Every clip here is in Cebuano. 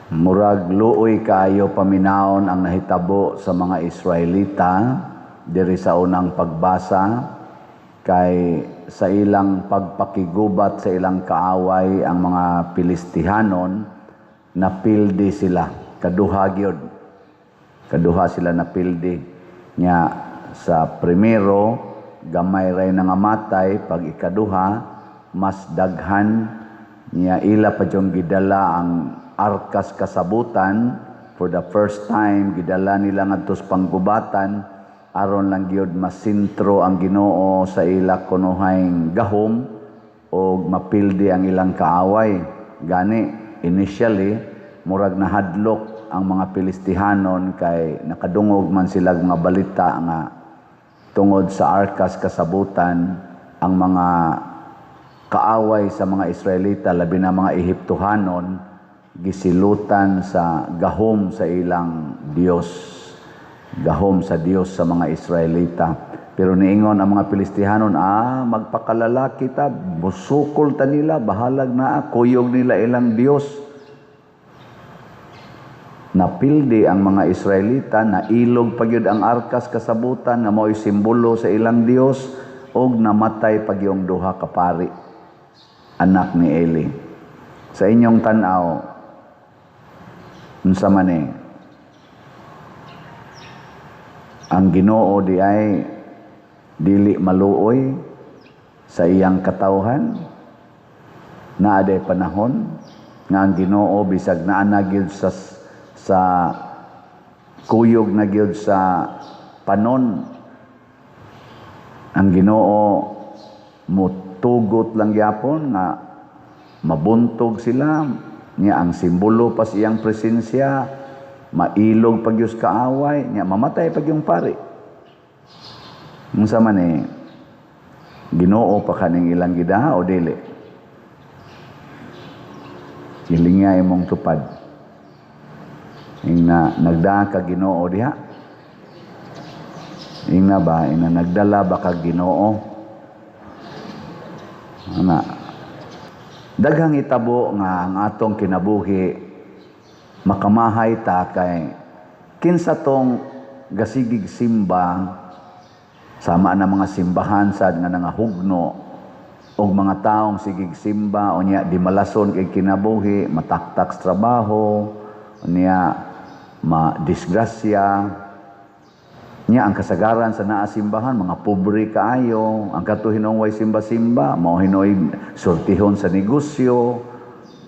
Murag luoy kaayo paminawon ang nahitabo sa mga Israelita diri sa unang pagbasa, kay sa ilang pagpakigubat sa ilang kaaway, ang mga Pilistihanon, napildi sila kaduha gyud. Kaduha sila napildi nya. Sa primero, gamay ray nangamatay. Pag ikaduha, mas daghan nya. Ila pa jung gidala ang arkas kasabutan. For the first time gidala nila ngadto sa panggubatan aron lang gyud masintro ang Ginoo sa ila kunuhayng gahom og mapildi ang ilang kaaway. Gani initially murag nahadlok ang mga Pilistihanon kay nakadungog man sila mga balita nga tungod sa arkas kasabutan, ang mga kaaway sa mga Israelita, labi na mga Ehiptohanon, gisilutan sa gahom sa ilang Dios, gahom sa Dios sa mga Israelita. Pero niingon ang mga Pilistihanon, "Ah, magpakalalaki ta, musukol ta nila, bahalag na kuyog nila ilang Dios." Napildi ang mga Israelita, nailog pa gyud ang arkas kasabutan nga mao'y simbolo sa ilang Dios, og namatay pa gyung duha ka pari, anak ni Eli. Sa inyong tan-aw, unsa man eh ang Ginoo di ay dili maluoy sa iyang katawhan? Naa day panahon nga ang Ginoo, bisag naa na gyud sa kuyog na gyud sa panon, ang Ginoo mutugot lang gyapon nga mabuntog sila niya, ang simbolo pa sa iyang presensya mailog pag gyud kaaway niya, mamatay pag yung pari? Unsa man eh, Ginoo pa kaning ilang gidaha o dili? Hilingya imong tupad. Ingna nagdaa ka Ginoo diha? Ingna ba, ingna nagdala ba ka Ginoo? Ana. Daghang itabo nga ang atong kinabuhi makamahay ta kay kinsa tong gasigig simba, sama na mga simbahan sad nga nangahugno og mga taong sigig simba, unya di malason kay kinabuhi, mataktak sa trabaho, unya ma-disgrasya. Nya ang kasagaran sa naa simbahan, mga pobre kaayo. Ang kato hinong way simba-simba, mao hinoy sortihon sa negosyo,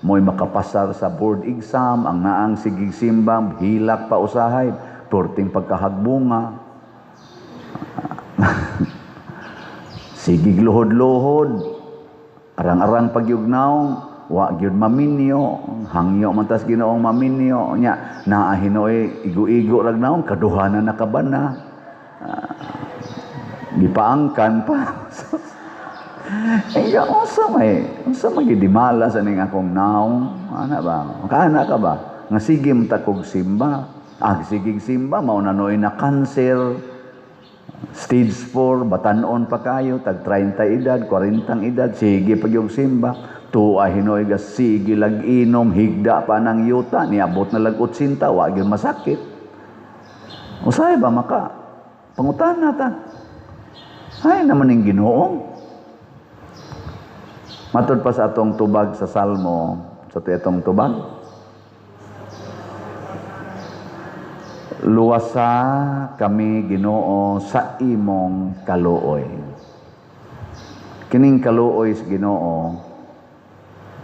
mo'y makapasar sa board exam. Ang naang sigig simba, hilak pa usahay, perting pagkahagbunga. Sigig luhod-luhod, arang-arang pagyugnaw, wa gyud maminyo, hangyo man tas Ginoong maminyo. Nya naa hinoy igo-igo rag naong, kaduha na nakabana. Gipaangkan pa. Eh, unsa may gidimala sa ning akong naong, ana ba? Kaana ka ba? Nga sige ta kog simba. Ah, sigig simba, mao na noy na cancer. Stage 4, batanon pa kayo, tag 30 edad, 40 edad, sige pag yung simba. Tuwa hinoy ga sige lag inom, higda pa ng yuta, niabot na lag 80, wa gyud masakit. Usahay ba maka pangutan na ta? Ay naman ning Ginoo. Matod pa sa atong tubag sa Salmo, sa atong tubag. Luwasa kami, Ginoo, sa imong kaluoy. Kining kaluoy sa Ginoo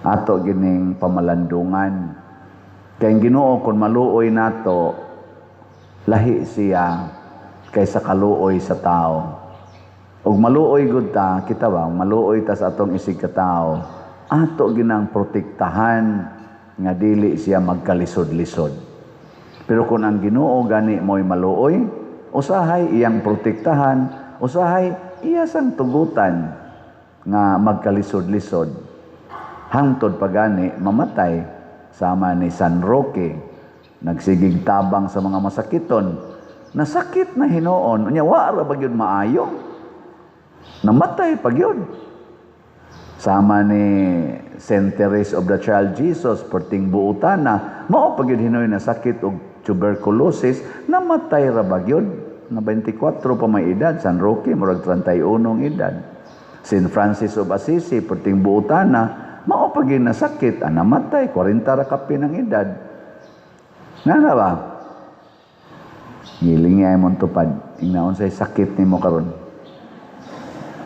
ato gining pamalandungan. Kay ang Ginoo kung maluoy nato, lahi siya kaysa kaluoy sa tao. Ug maluoy gud ta, kita ba, maluoy ta sa atong isig ka tao, ato ginang protektahan nga dili siya magkalisod-lisod. Pero kung ang Ginoo gani mo'y maluoy, usahay iyang protektahan, usahay iya sang tugutan nga magkalisod-lisod. Hangtod pa gani mamatay, sama ni San Roque, nagsigig tabang sa mga masakiton, nasakit na hinoon, unya wa ra ba gyud maayo? Namatay pa gyud. Sama ni Saint Therese of the Child Jesus, perting buotana, mao pa gyud hinoy na sakit og tuberculosis, namatay ra ba gyud nga 24 pa may edad. San Roque, murag 31 ang edad. Saint Francis of Assisi, perting buotana, mao pa gyud nasakit, ah, namatay 40 ra kapin ang edad. Nga na ba? Giling ay mong tupad. Ingna unsay sakit nimo karon?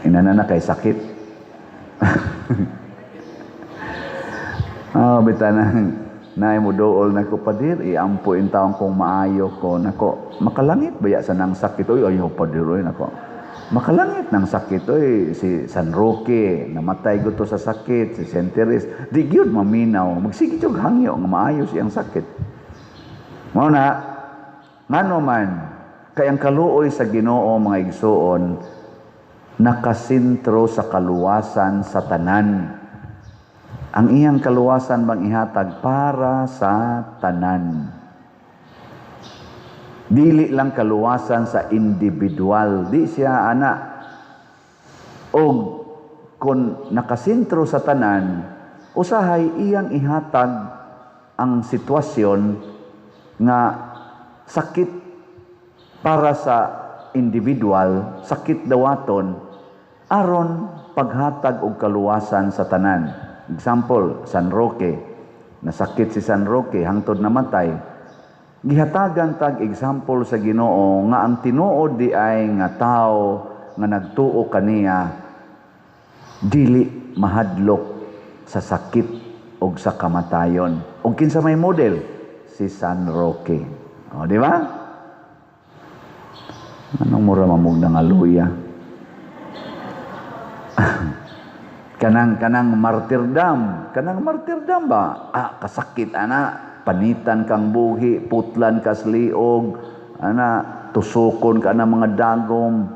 Inana na kay sakit. Oh, bitaw naay mo duol nako, "Padir, iampo in taon kong maayo ko." Nako, makalangit baya sa nang sakit oy? Ayaw, padir, oy. Nako, makalangit ng sakit oy. Si San Roque namatay guto sa sakit, si Saint Therese di gyud maminaw, magsige jud hangyo nga maayo siyang sakit. Mao na ngano man kay ang kaluoy sa Ginoo, mga igsuon, nakasentro sa kaluwasan sa tanan. Ang iyang kaluwasan bang ihatag para sa tanan. Dili lang kaluwasan sa individual, di siya ana. Og kung nakasentro sa tanan, usahay iyang ihatag ang sitwasyon nga sakit para sa individual, sakit dawaton aron paghatag og kaluwasan sa tanan. Example, San Roque. Nasakit si San Roque hangtod namatay. Gihatagan tag example sa Ginoo nga ang tinuod di ay nga tao nga nagtuo kaniya dili mahadlok sa sakit og sa kamatayon. Og kinsa may model? Si San Roque. O, di ba? Anong mura mamugna nga luya? Kanang martyrdom, kanang martyrdom ba? Ah, kasakit ana, panitan kang buhi, putlan kas liog, ana, tusukon ka na mga dagom,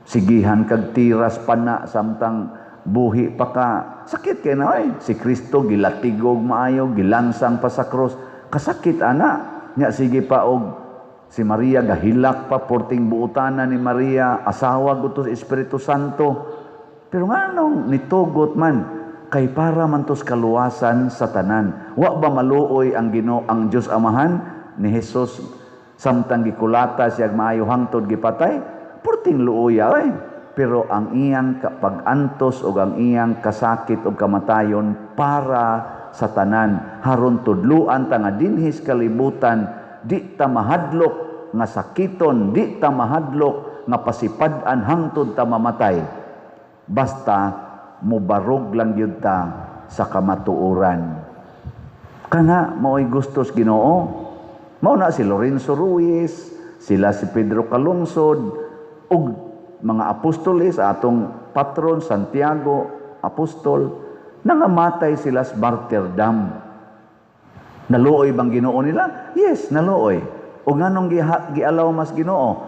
sigihan kag tiras pana samtang buhi pa ka. Sakit kay na oy. Si Kristo gilatigog maayo, gilansang pa sa krus. Kasakit ana. Nya sige pa og si Maria gahilak pa, porting buotana ni Maria, asawa gutos Espiritu Santo. Pero nganong nitugot man? Kay para man tos kaluwasan sa tanan. Wa ba maluoy ang Ginoo, ang Dios Amahan ni Jesus samtang gikulata siya maayo hangtod gipatay? Porting luoya oy. Pero ang iyang pag-antos ug ang iyang kasakit ug kamatayon para sa tanan, haron tudluan ta nga dinhi sa kalibutan di ta mahadlok nga sakiton, di ta mahadlok nga pasipad-an hangtod ta mamatay, basta mubarog lang gyud ta sa kamatuoran. Kana mao'y gustos Ginoo. Mao na si Lorenzo Ruiz, sila si Pedro Calungsod ug mga apostoles, atong patron Santiago apostol, nangamatay sila sa martyrdom. Naluoy bang Ginoo nila? Yes, naluoy. O nganong gialaw mas Ginoo?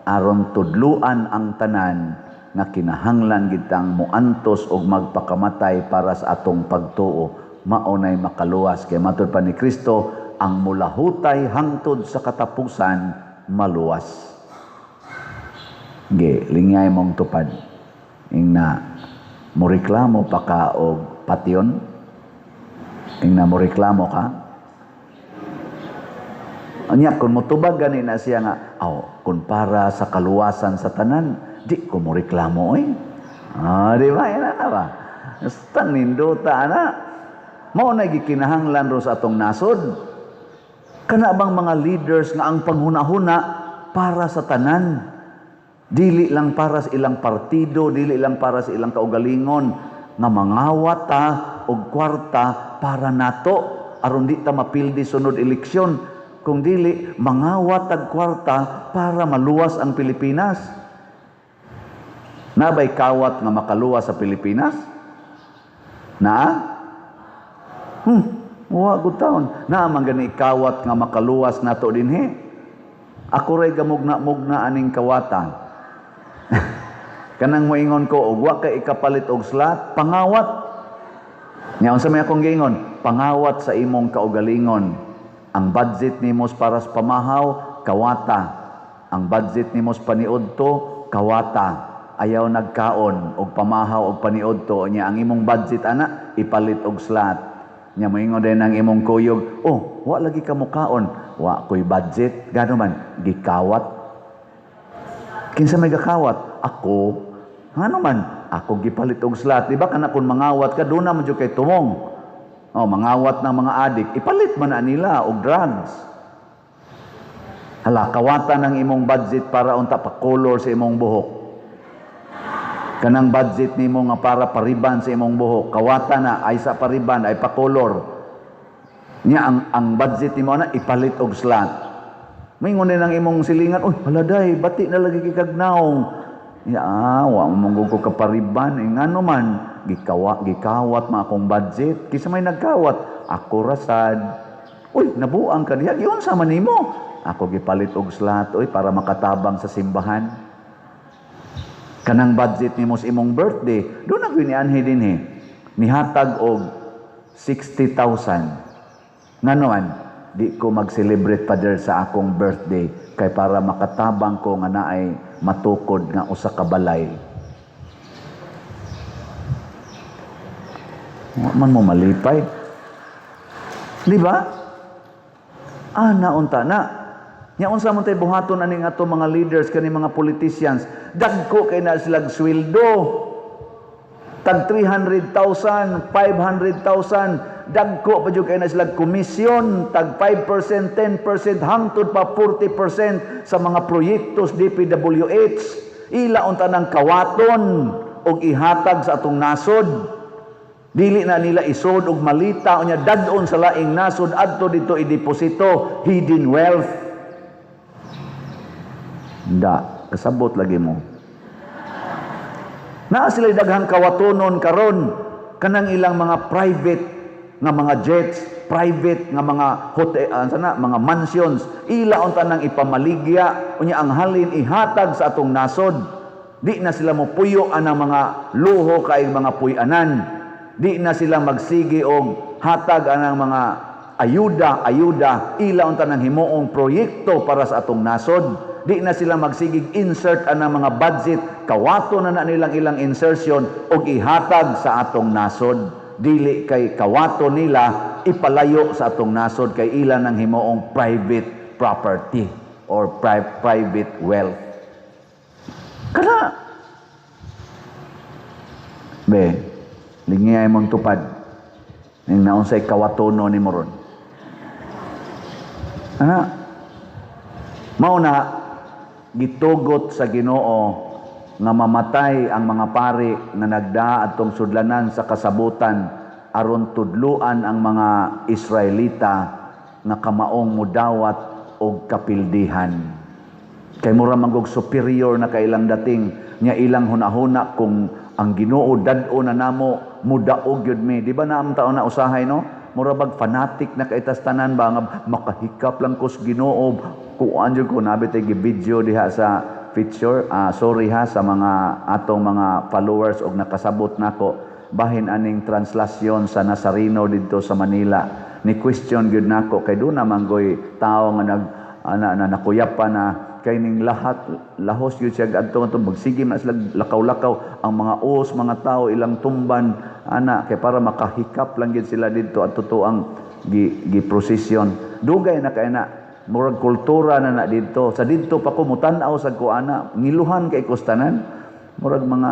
Aron tudluan ang tanan nga kinahanglan gitang muantos og magpakamatay para sa atong pagtuo. Mao nay makaluwas, kay matud pa ni Kristo, ang mulahutay hangtod sa katapusan maluwas. Ge, lingay mong tupad. Ingna moreklamo pa ka og patyon? Ingna moreklamo ka? Anya kung motubag gani na siya nga, aw, kung para sa kaluwasan sa tanan, di ko mo reklamo oy. Ah, di ba? Yan na ba? Basta nindota ana. Mao na gikinahanglan ro sa atong nasod. Kana bang mga leaders nga ang panghuna-huna para sa tanan? Dili lang para sa ilang partido, dili lang para sa ilang kaugalingon, nga mangawat ta og kwarta para nato aron di ta mapildi sunod eleksyon, kung dili mangawat tag kwarta para maluwas ang Pilipinas. Nabay kawat nga makaluwas sa Pilipinas? Na? Wa gud taon. Naa man gani kawat nga makaluwas nato dinhi. Ako ray gamugna-mugna aning kawatan. Kanang moingon ko og wa kay ikapalit og slot, pangawat. Nya unsa may akong giingon? Pangawat sa imong kaugalingon. Ang budget nimo para sa pamahaw, kawata. Ang budget nimo sa paniudto, kawata. Ayaw nagkaon og pamahaw og paniudto nya ang imong budget ana. ipalit og slot. Nya moingon din ang imong kuyog, "Oh, wa lagi ka mukaon." "Wa ko'y budget." Gano man, gikawat. Kinsa may gakawat? Ako. Ngano man? Ako gipalit og slot. Di ba kana kung mangawat ka, doon na mo jud kay tumong. Oh, mangawat ng mga adik, ipalit man na nila og drugs. Hala, kawatan ang imong budget para unta pa-color sa imong buhok. Kanang budget nimo nga para pariban sa imong buhok, kawatan na ay sa pariban ay pa-color. Nya ang budget nimo na ipalit og slot. Maingon din ang imong silingan, "Uy, hala day, bati na lagi kay kag nawong." Ya, wa mo ko kapariban, eh, ngano man, gikawat man akong budget. Kinsa may nagkawat? Ako ra sad. "Uy, nabuang ka diha, giunsa man nimo?" "Ako gipalit og slot, uy, para makatabang sa simbahan." Kanang budget nimo sa imong birthday, doon na gyud nianhi dinhi. Nihatag og 60,000. Ngano man, di ko mag-celebrate, Father, sa akong birthday kay para makatabang ko nga naay matukod nga usa ka balay. Wa man mo malipay. Di ba? Ah, naunta na. Nya unsa man tay buhaton aning ato mga leaders, kani mga politicians, dagko kay na silag sweldo. Tag 300,000, 500,000, dagko pa jud kay na silag komisyon, tag 5%, 10%, hangtod pa 40% sa mga proyektos DPWH. Ila unta ng kawaton og ihatag sa atong nasod. Dili na nila isod og malita unya dad-on sa laing nasod adto dito ideposito, hidden wealth. Da, kasabot lagi mo. Naa sila daghang kawatonon karon kanang ilang mga private nga mga jets, private nga mga hotel, sana, mga mansions, ila unta nang ipamaligya unya ang halin ihatag sa atong nasod. Di na sila mopuyo anang mga luho kay mga puy-anan. Di na sila magsige og hatag anang mga ayuda, ayuda, ila unta nang himuong proyekto para sa atong nasod. Di na sila magsigig insert anang mga budget, kawato na na nilang ilang insertion og ihatag sa atong nasod. Dili kay kawato nila ipalayo sa atong nasod kay ila nang himuong private property or private wealth. Kana be, lingiyay mong tupad ning naunsay kawatono ni mo ron. Ana, mao na gitugot sa Ginoo nga mamatay ang mga pari nga nagdaa adtong sudlanan sa kasabutan aron tudluan ang mga Israelita nga kamaong mudawat og kapildihan. Kay mura man gog superior na kailang dating nya ilang hunahuna kung ang Ginoo dad-o na namo mudaog gyud mi. Di ba naam taon na usahay, no? Mura bag fanatic na kay tas tanan ba nga makahikap lang ko sa Ginoo. Kuan jud ko nabi tay gi-video diha sa feature. Sorry ha sa mga atong mga followers og nakasabot nako bahin aning translasyon sa Nazareno didto sa Manila. Ni question gyud nako kay doon naman goy tao nga nag ana na nakuyapan na kay ning lahat lahos gyud siya adto adto magsige man sila lakaw-lakaw ang mga os mga tao ilang tumban ana kay para makahikap lang gyud sila didto at totoo ang gi procession. Dugay na kay na, murag kultura na na didto. Sa didto pa ko mutan-aw sad ko ana, ngiluhan kay kustanan, murag mga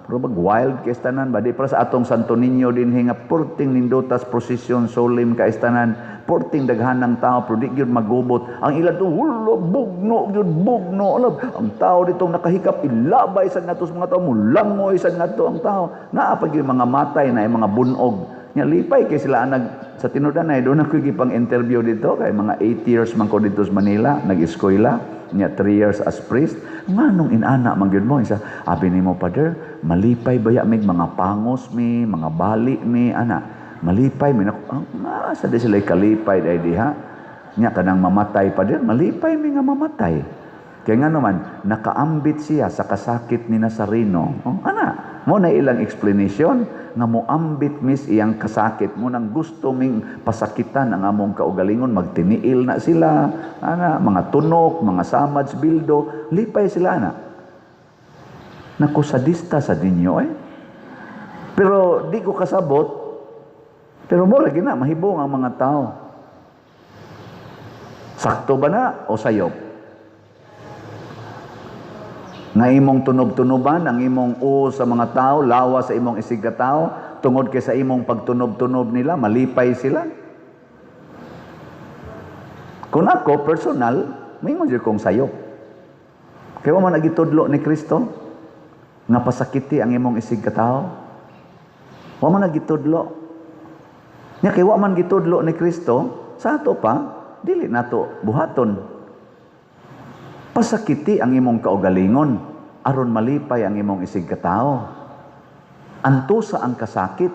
murag wild kay tanan ba. Di para sa atong Santo Niño dinhi nga porting nindutas procession, solemn kay tanan, porting daghan ng tao, pero di gyud magubot ang ila to. Hulo, bugno gyud, bugno alab ang tao ditong nakahikap, ilabay sa ngadto sa mga tao, mulangoy sa ngadto ang tao. Naa pa gyud mga matay na mga bunog nya. Lipay kay sila nag sa tinudanay. Doon ako gipang interview dito kay mga 8 years man ko dito sa Manila nag-eskwela nya, 3 years as priest. Nganong inana man gyud mo isa abi nimo, Father? Malipay baya mig mga pangos mi, mga bali mi ana, malipay mi nako. Ah, sa di sila kalipay dai diha nya kanang mamatay pa din, malipay mi nga mamatay kay nga naman nakaambit siya sa kasakit ni Nazareno. Oh, ana mo na ilang explanation nga moambit mis iyang kasakit mo nang gusto ming pasakitan ang among kaugalingon. Magtiniil na sila ana, mga tunok, mga samad, bildo, lipay sila ana. Naku, sadista sa ninyo eh. Pero di ko kasabot. Pero mo lagi na mahibong ang mga tao. Sakto ba na o sayop? Nga imong tunob-tunoban, ang imong o sa mga tao, lawa sa imong isig tao, tungod kay sa imong pagtunob-tunob nila, malipay sila. Kung ako, personal, moingon jud kong sayop. Kaya wa man nagitudlo ni Kristo nga pasakiti ang imong isig katao. Wa man nagitudlo. Nya kay wa man gitudlo ni Kristo, sa ato pa, dili nato buhaton. Pasakiti ang imong kaugalingon aron malipay ang imong isig katao. Antusa ang kasakit,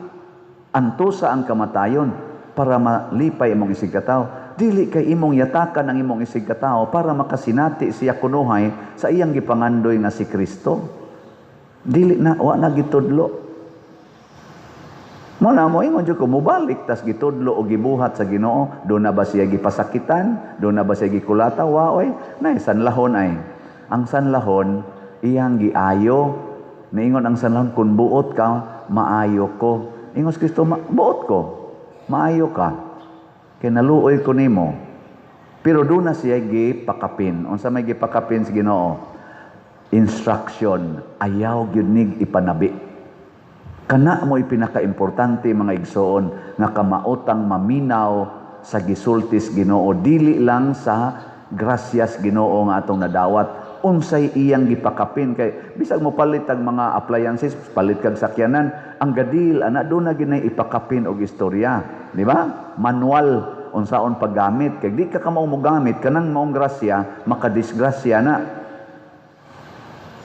antusa ang kamatayon para malipay imong isig katao. Dili kay imong yatakan ang imong isig katao para makasinati siya kunuhay sa iyang gipangandoy nga si Kristo. Dili na, wa na gitudlo. Mo na mo ingon jud ko, mobalik tas gitudlo o gibuhat sa Ginoo, do na ba siya gipasakitan, do na ba siya gikulata? Wa oy, nay sanlahon ay. Ang sanlahon iyang giayo. Niingon ang sanlahon, "Kun buot ka, maayo ko." Ingon si Kristo, "Buot ko, maayo ka. Kay naluoy ko nimo." Pero do na siya gipakapin. Unsa may gipakapin sa Ginoo? Instruction, ayaw gyud nig ipanabi. Kana mo pinaka-importante, mga igsoon, nga kamaotang maminaw sa gisultis Ginoo, dili lang sa grasyas Ginoo nga atong nadawat, unsay iyang gipakapin. Kay bisag mo palit ang mga appliances, palit kag sakyanan, ang gadil ana do na ginay ipakapin og istorya, di ba? Manual unsaon paggamit, kay di ka kamao mo gamit kanang maong grasya, makadisgrasya na.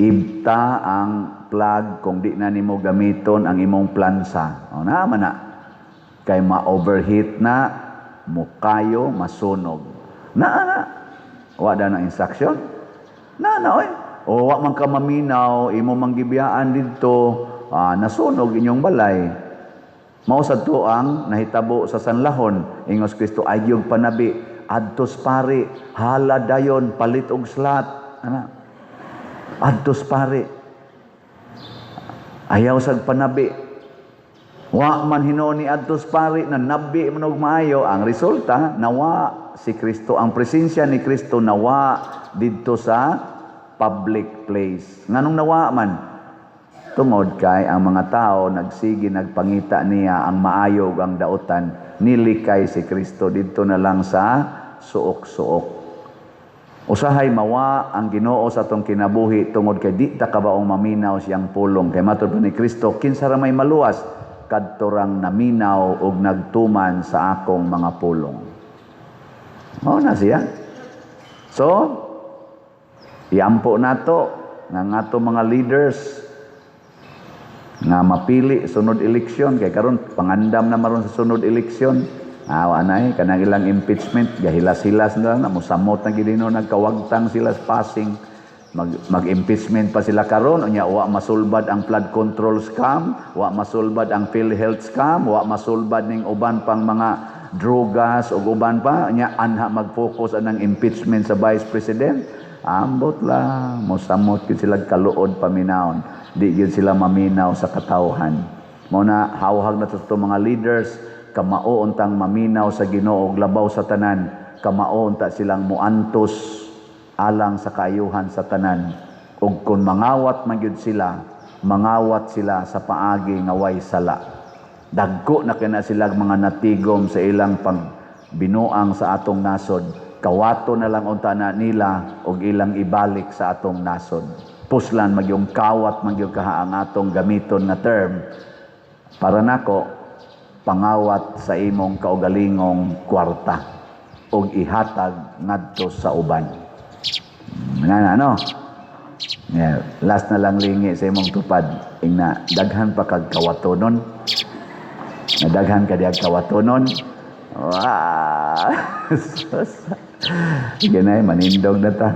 Ibta ang plug kung di na nimo gamiton ang imong plansa. O na man na. Kay ma-overheat na, mukayo, masunog. Na na. Wa na instruction. Na na oy. O wa man ka maminaw, imo mang gibiyaan didto, nasunog inyong balay. Mao sad to ang nahitabo sa sanlahon. Ingos Kristo, "Ayyog panabi, adtos pari, hala dayon, palit og slot." Ana. Adtos pari. Ayaw sag panabi. Wa man hinuon ni adtos pari na nabi man og maayo, ang resulta nawa si Kristo, ang presensya ni Kristo nawa didto sa public place. Nganong nawa man? Tungod kay ang mga tao nagsige nagpangita niya ang maayo ug ang dautan, nilikay si Kristo didto na lang sa suok-suok. Usahay mawa ang Ginoo sa atong kinabuhi tungod kay di ta kabaong maminaw siyang pulong. Kay matod pa ni Kristo, kinsa ra may maluwas? Kadto rang naminaw ug nagtuman sa akong mga pulong. Mao na siya. So, iampo nato nga ngato mga leaders nga mapili sunod eleksyon, kay karon pangandam na maron sa sunod eleksyon. Awa na eh, kanang ilang impeachment, gahilas-hilas na lang, na musamot na gid no, nagkawagtang sila sa passing. Mag-impeachment pa sila karon, unya wa masulbad ang flood control scam, wa masulbad ang PhilHealth scam, wa masulbad ning uban pang mga drogas ug uban pa, unya anha mag-focus anang impeachment sa Vice President. Ambot lang, mosamot gyud sila kaluod paminawon. Di gyud sila maminaw sa katawhan. Mao na hawhag na to mga leaders, kamao untang maminaw sa Ginoo ug labaw sa tanan, kamao unta silang muantos alang sa kaayuhan sa tanan. Ug kung mangawat man gyud sila, mangawat sila sa paagi nga way sala. Dagko na kina sila mga natigom sa ilang pagbinuang sa atong nasod. Kawato na lang unta na nila og ilang ibalik sa atong nasod. Puslan magyong kawat magyong kaha ang atong gamiton nga term. Para nako, pangawat sa imong kaugalingong kwarta og ihatag ngadto sa uban. Nga na, no? Yeah, last na lang lingi sa imong tupad. Ingna, daghan pa kag kawatonon. Na daghan ka diag kawatonon. Wow! Sige na, manindog na ta.